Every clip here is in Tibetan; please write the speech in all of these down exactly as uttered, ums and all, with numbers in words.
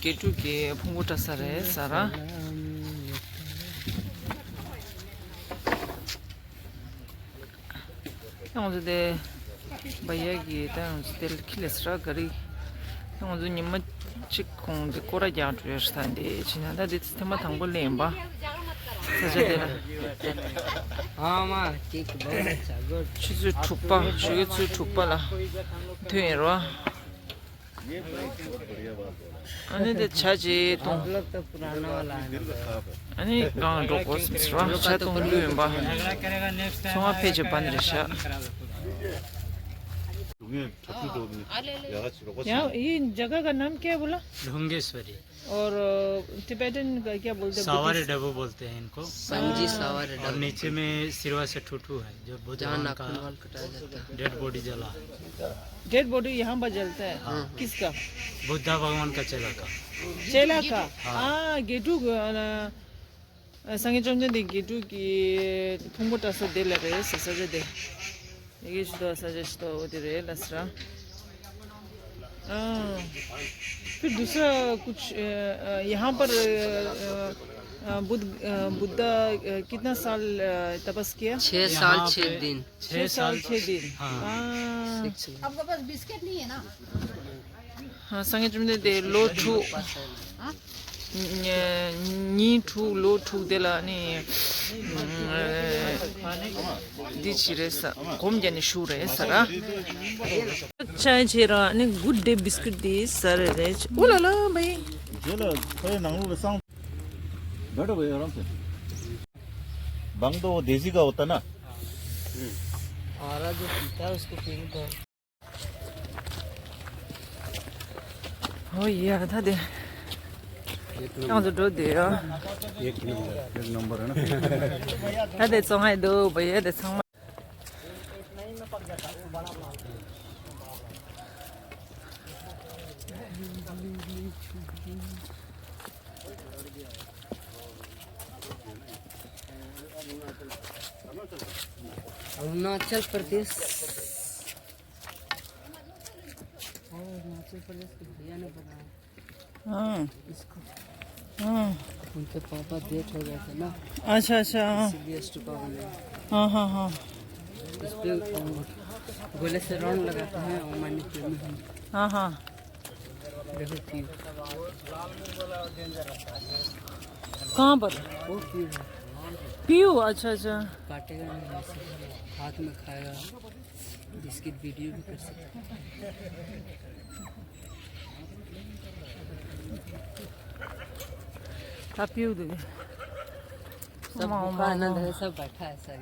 ཡིག་དྲུག་གི་ཕུང་པོ་བཀྲ་ས་རེད་ས་ར། ང་ཚོ་དེ་བ་ཡ་གི་ད་ང་ཚོ་དེ་ལ་ཁི་ལས་ར་ག་རི། ང་ཚོ་ཉི་མ་གཅིག་གོང་དེ་སྐོར་ར་རྒྱག་འགྲོ་ཡ་ས་དེ་ཕྱིན་ན་ད་དེ་ཐེངས་མ་དང་པོ་ལེན་པ། ས་ཆ་དེ་ལ། ཆུ་ཚོད་དྲུག་པ་ཞོགས་ཀྱི་ཆུ་ཚོད་དྲུག་པ་ལ་ཐོན་ཡིན་རོ། ཨ་ནི་དེ་ཇ་ཅིག་བཏུང་། ཨ་ནི་གང་འགྲོ་དགོས་སམ་ཟེར་བ་ཇ་བཏུང་ལུས་ཡིན་པ། ཚོང་བ་ཕལ་ཆེར་བ་ནི་རེད་ཤག་ཡང་ये जगह का नाम क्या है बोला? ढोंगेश्वरी। और टिबेटन का क्या बोलते हैं? सावारे डबो बोलते हैं इनको। संगजी सावारे डबो। और नीचे में सिरवा से ठूठू है जो बुद्ध भगवान का डेड बॉडी जला। डेड बॉडी यहाँ पर जलता है? हाँ। किसका? बुद्धा भगवान का चेला का। चेला का? हाँ। हाँ, गेटू, अ, སངས་རྒྱས་བཅོམ་ལྡན་འདས་དགེ་ཕྲུག་གི་ཕུང་པོ་བཀྲ་ས་དེ་ལ་རེད་ཟེར་ས་ཆ་དེ། ཡི་གེ་ཞིག་ཏོ་ས་ཆ་ཞིག་ཏོ་འོ་དེ་རེད་ལ་ཟེར། हाँ। फिर दूसरा कुछ, अ, अ, यहाँ पर, अ, अ, बुद्ध, अ, बुद्धा, अ, कितना साल, अ, तपस किया? छः साल छः दिन। छः साल छः दिन। हाँ। आपका पास बिस्किट नहीं है ना? हाँ, संगे तुमने दे लो ठू। ཉིན་དྲུག་ལོ་དྲུག་དེ་ལ་ནི་འདི་ཅི་རེད་ས་སྒོམ་རྒྱག་ནས་བཞུགས་རེད་ས་ར། ཅའི་ཆེ་ར་ནི་good day biscuit དེ་ས་རེད་རེད། ཨོ་ལ་ལ་བའི། རྗེས་ལ་ཁོའི་ནང་ལོགས་ལ་སང་། འདྲ་འདྲ་བའི་རང་ཚོ། बंग तो वो देसी का होता ना। हमारा जो पीता है उसको पीने दो। ཨོ་ཡ་ད་དེ། ཡང་དུ་འགྲོ་དུས་ཡ། एक नंबर, एक नंबर है ना। ད་དེ་བཙོང་ཡ་འདུག་བ་ཡ་དེ་ཚང་མ། अरुणाचल प्रदेश। अरुणाचल प्रदेश के भैया ने बनाया। हाँ। इसको। हाँ। उनके पापा डेथ हो गए थे ना। अच्छा, अच्छा, हाँ। इसलिए स्तूपा बनाया। हाँ, हाँ, हाँ। इस पे, अम, गोले से राउंड लगाते हैं और मणिपुर में हम। हाँ, हाँ। देखो पीयू। कहाँ पर? वो पीयू है। पीयू, अच्छा, अच्छा। काटेगा नहीं ऐसे, हाथ में खाएगा। इसकी वीडियो भी कर सकते हैं। सब भूखा आनंद है, सब बैठा है सर।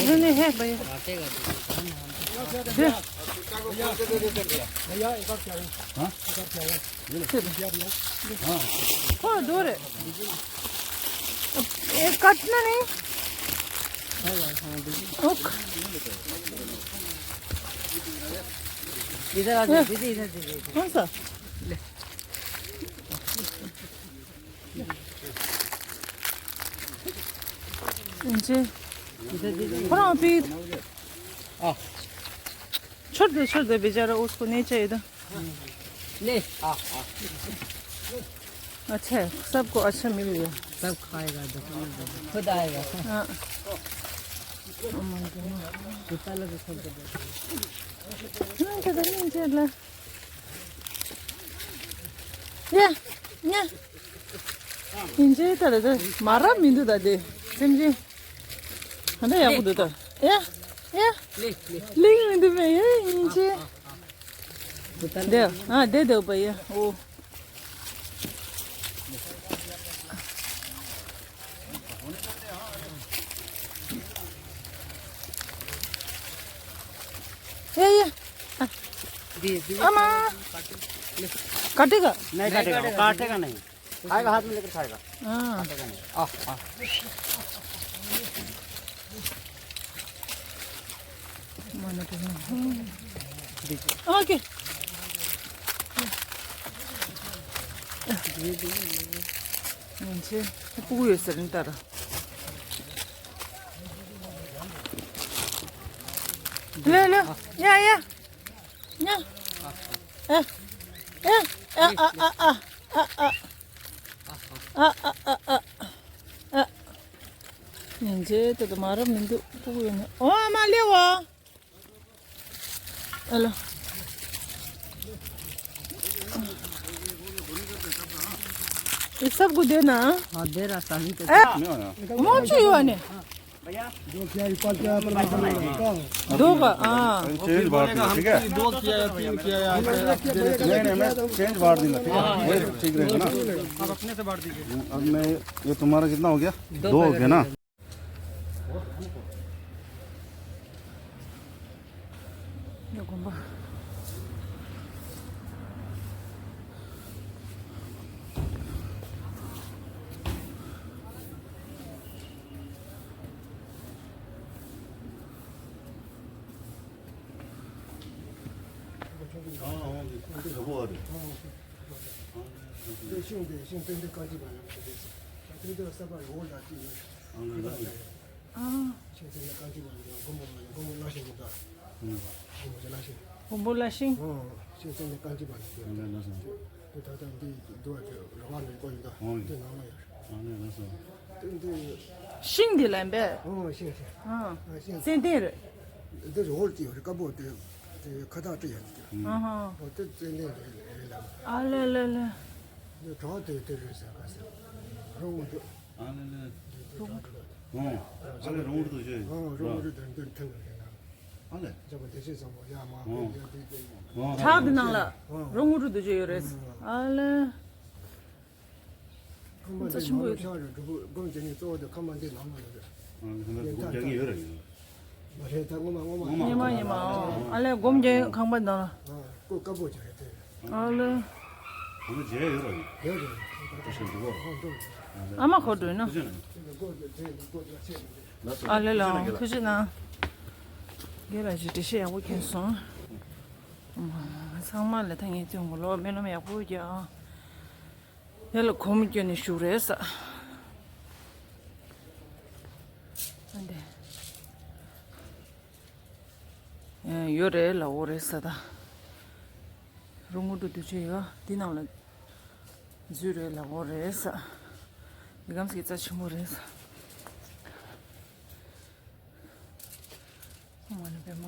नहीं, नहीं, है भैया। दे। हाँ, दो रे। ये काटना नहीं। ओक। इधर आ जाओ, दीदी, इधर दीदी। कौन सा? ले। जी। इधर दीदी। थोड़ा पीठ। आ। छोड़ दे, छोड़ दे, बेचारा, उसको नहीं चाहिए था। ले, आ, आ। अच्छा है, सबको अच्छा मिल गया। सब खाएगा, दुकान में खुद आएगा। हाँ। Oh my God। कुत्ता लगे खोल के दे। हाँ, तो नहीं चल रहा। या, या। इंजे तर दे, मारा मिंदु दा दे। समझे? हमें या कुदता। या, या। ले, ले। ले मिंदु में ये इंजे। दे, हाँ, दे दो भैया। ओ। ये, ये। दे, दे। अम्मा। काटेगा? नहीं काटेगा, वो काटेगा नहीं। खाएगा, हाथ में लेकर खाएगा। हाँ। काटेगा नहीं। आ, आ। ओके। ཉིན་ཆེ་སྤུ་གུ་ཡོད་ཟེར་ནི་ལྟར། ལོ་ལོ། ཡ་ཡ། ཉ། ཨ། ཨ། ཨ། ཨ། ཨ། ཨ། ཨ། ཨ། ཨ། ཨ། ཨ། ཨ། ཉིན་ཆེ་ད་དུ་མ་རབས་མི་འདུག་སྤུ་གུ་ཡོད་ནི། ཨོ་ཨ་མ་ལེའོ། ཨ་ལོ། ये सब को देना। हाँ, दे रहा था, अभी तो। ए, मोचू यो ने। दो क्या, एक पास क्या, पर मैं समझ नहीं आता। दो का, हाँ। चेंज बांट देना, ठीक है? दो किया या तीन किया या ऐसे आप दे देते। नहीं, नहीं, मैं चेंज बांट देना, ठीक है? वही ठीक रहेगा ना। आप अपने से बांट दीजिए। अब मैं, ये तुम्हारा कितना हो गया? दो हो गया ना? ཤིང་དེ་ཤིང་ཏན་ཏན་རྐང་གཅིག་པ་ཡོད་པ་རེད། ད་ཏན་ཏན་གསར་པ་ཡོད་ལ་ཅིག་ཡོད། ཨ། ཤིང་ཏན་ཏན་རྐང་གཅིག་པ་ཡོད། མགོན་པོ་མ་ཡོད། མགོན་པོ་བླ་ཤིང་གི་ད། མགོན་པོ་བླ་ཤིང་། མགོན་པོ་བླ་ཤིང་། ཨོ། ཤིང་ཏན་ཏན་རྐང་གཅིག་པ་ཡོད། ད་ལྟ་འདི་འདུ་བ་དེ་ར་བ་ནས་བསྐོར་ཡོད། ད་འདི་ནང་ལ་ཡོད། ཏན་ཏན། ཤིང་འདི་ལ་ཡིན་པས། ཨོ་ཤིང་ཤིང་། ཨ། ཨ་ཤིང་། ཙན་དན་རེད། འདི་རི་བོ་ཅིག་ཡོད་རེད། དཀར་པོ་དེ་དེ་ཁ་བཏགས་བྲིས་ཡོད་ཀྱི། ཨ་ཧ། ཨོ་དེ་ཙན་དན་རེད་རེད་ལ། ཨ་ལེ་ལེ་ལེ། འདི་བྲག་དེ་དེ་རེད་ཟེར་ག་ཟེར། རི་བོ་འདི། ཨ་ལེ་ལེ། འདི་བྲག་འདི་རེད། ཨོ། ཨ་ལེ་རི་བོ་འདི་ཅི། ཨོ་རི་བོ་འདི་དེ་འདི་མཐུན་ཡོད་རེད་ན། ཨ་ལེ། ཅག་པོ་དེ་ཤེས་བཟང་པོ་ཡ་མ་ཨོ། ཡ་དེ་དེ། ཨོ། བྲག་འདི་ནང་ལ་ཨོ་རི་བོ་འདི་ཅི་ཡོད་རེད། ཨ་ལེ། ཁང་པ་འདི་ནང་ལ་ཤར་རེད། སྒོམ་རྒྱག་མཁན་གཙོ་བོ་དེ་ཁང་པ་འདི་ནང་ལ་ཡོད་རེད། ཨ་ནི་ཁང་པ་སྒོམ་རྒྱག་མཁན་ཡོད་རེད། མ་རེད། ད་སྔོན་མ་སྔོན་མ། སྔོན་མ་སྔོན་མ་ཡིན་མ། ཨ་ལས་སྒོམ་རྒྱག་ཁང་པ་ནང་ལ། ཨ་སྒོ་དཀར་པོ་ཅིག་རེད་དེ། ཨ་ལས། ཁང་པ་མཇལ་ཡོད་རེད། ཡོད་རེད། ཁོ་ཤེས་འདུག་གོ། ཨ་མ་ཁོ་འགྲོ་ན། ཁོ་ཤེས་ན། ཁོ་ཤེས་ན། ཁོ་ཤེས་ན། ཁོ་ཤེས་ན། ཨ་ལས་ལ་ཁོ་ཤེས་ན། རྒན་ལགས་ཀྱིས་འགྲེལ་བཤད་ཡག་པོ་མཁྱེན་སོང་། ཚང་མ་ལ་ད་ངས་བཙུན་གོ་ལོ་སྨོན་ལམ་ཡག་པོ་རྒྱག་ཨ། ཡ་ལ་གོམ་བསྐྱོན་ནས་བཞུགས་རེད་ས། ཨ་འདི། ཡོད་རེད་ལ་འོ་རེད་ས་ད། རོང་ངུ་འགྲོ་དུས་ཆེ་ཡོད་འདི་ནང་ལ། འཛུལ་རེད་ལ་འོ་རེད་ས། འདི་གམ་སི་རྩ་ཆེན་པོ་རེད་ས། ཨ་མ་ནི་པད་མ།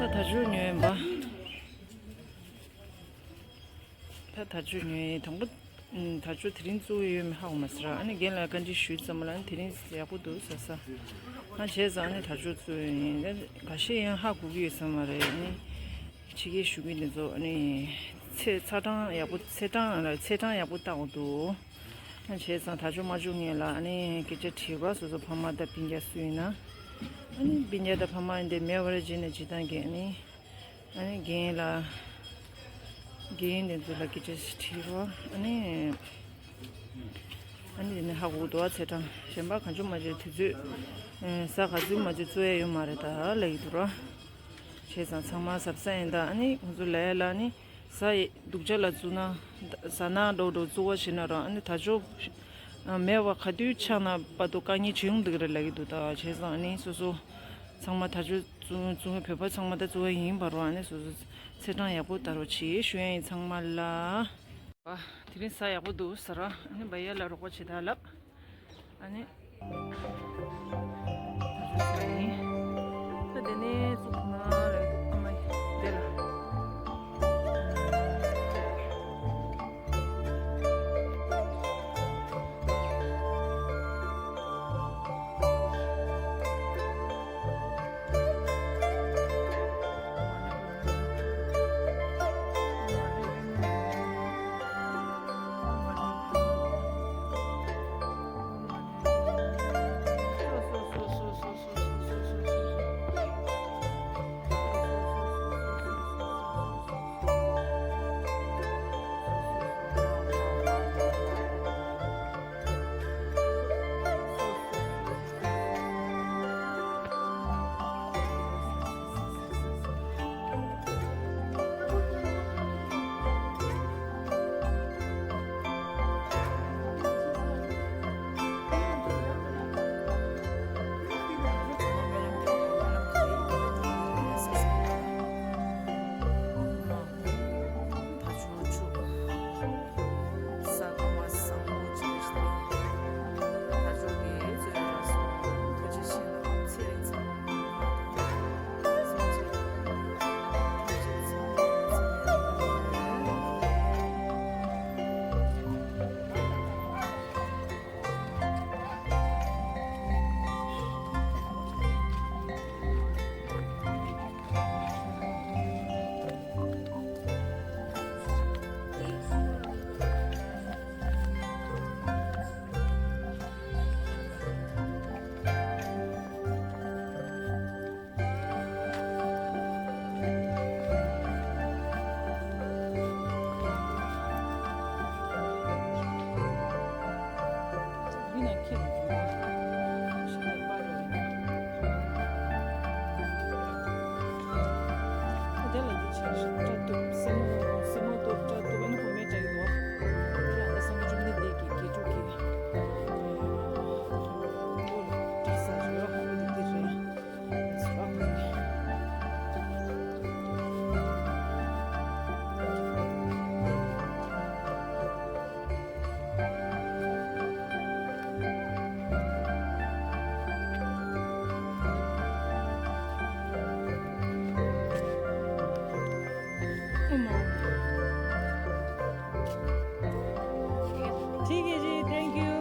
ད་དར་ལྕོག་ཉོས་ཡིན་པ། ད་དར་ལྕོག་ཉོས་ཡིན། དང་པོ་ཨུམ། དར་ལྕོག་དེ་རིང་བཙུགས་ཡོད་མེད་ཧ་གོ་མ་སོང་ར། ཨ་ནི་རྒན་ལགས་བཀའ་འདྲི་ཞུས་ཙམ་ལ་ཨ་ནི་དེ་རིང་ཡག་པོ་འདུག་ཟེར་ས། ང་བྱས་ཙང་ཨ་ནི་དར་ལྕོག་བཙུགས་ཡོད་ཡིན། ད་འགའ་ཤས་ཡང་ཧ་གོ་གི་ཡོད་ས་མ་རེད། ཨ་ནི་ཕྱི་རྒྱལ་བཞུགས་མཁན་དེ་ཚོ་ཨ་ནི་ཚེས་ཚ་གྲང་ཡག་པོ། ཚེས་གྲངས་ལ་ཚེས་གྲངས་ཡག་པོ་བལྟ་དགོས་འདུག་ཨ་བྱས་ཙང་དར་ལྕོག་མ་བཙུགས་སྔོན་ལ་ཨ་ནི་སྐད་ཆ་དྲིས་པ། སོ་སོ་ཕ་མ་དང་སྤུན་ཀྱག་སུ་ཡིན་ན། ཨ་ནི་སྤུན་ཀྱག་དང་ཕ་མ་འདི་མེད་པར་བྱས་ནས་བྱེད་སྟངས་ཀྱི་ཨ་ནི། ཨ་ནི་རྒན་ལ། རྒན་དེ་ཚོ་ལ་སྐད་ཆ་ཞིག་དྲིས་རོགས། ཨ་ནི། ཨ་ནི་དེ་ནས་ཧ་གོ་འདུག་བ། ཚེས་གྲངས་གཞན་པ་གང་བྱུང་མ་བྱུང་དུས་ཚོད། ཨ། གཟའ་ག་ཚོད་མ་བྱུང་བཙུགས་ཡ་ཡོད་མ་རེད་ད་ལབ་ཀྱི་འདུག་ར། བྱས་ཙང་ཚང་མ་གཟབ་གཟབ་ཡིན་ད། ཨ་ནི་ཁོང་ཚོ་ལབ་ཡ་ལ་ཨ་ནི་གཟའ་ཡི་སྡུག་ཅག་ལ་བཙུགས་ན། གཟའ་ནག་འདྲ་འདྲ་བཙུགས་པ་བྱས་ན་ར་ཨ་ནི་དར་ལྕོག་ཨ། མེད་པ་ག་དུས་ཆགས་ན་བར་དུ་དཀའ་ངལ་བྱུང་ཡོང་འདུག་རེད་ལབ་ཀྱི་འདུག་ད་བྱས་ཙང་ཨ་ནི་སོ་སོ་ཚང་མ་དར་ལྕོག་བཙུགས། བཙུགས། བོད་པ་ཚང་མ་ད་བཙུགས་པ་ཡིན་པ་རོ། ཨ་ནི་སོ་སོ་ཚེས་གྲངས་ཡག་པོ་བལྟ་རོགས་བྱེད་ཞུ་ཡ་ཡིན་ཚང་མ་ལ། ཨ། དེ་རིང་གཟའ་ཡག་པོ་འདུག་ཟེར་ར། ཨ་ནི་བ་ཡ་ལ་རོགས་པ་བྱེད་ད་ལབ། ཨ་ནི། ད་དེ་ནས་བཙུགས་ན་རེད་འདུག་ཨ་མ་ཡ་དེ་ལ། ठीक है जी, thank you।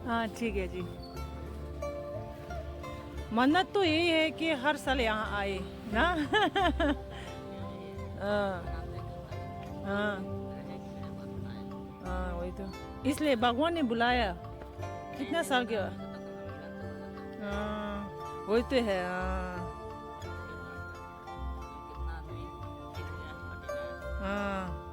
हाँ, ठीक है जी। मन्नत तो यही है कि हर साल यहाँ आए ना। हाँ, हाँ, हाँ, वही तो। इसलिए भगवान ने बुलाया। कितना साल के बाद? हाँ, वही तो है। हाँ, हाँ।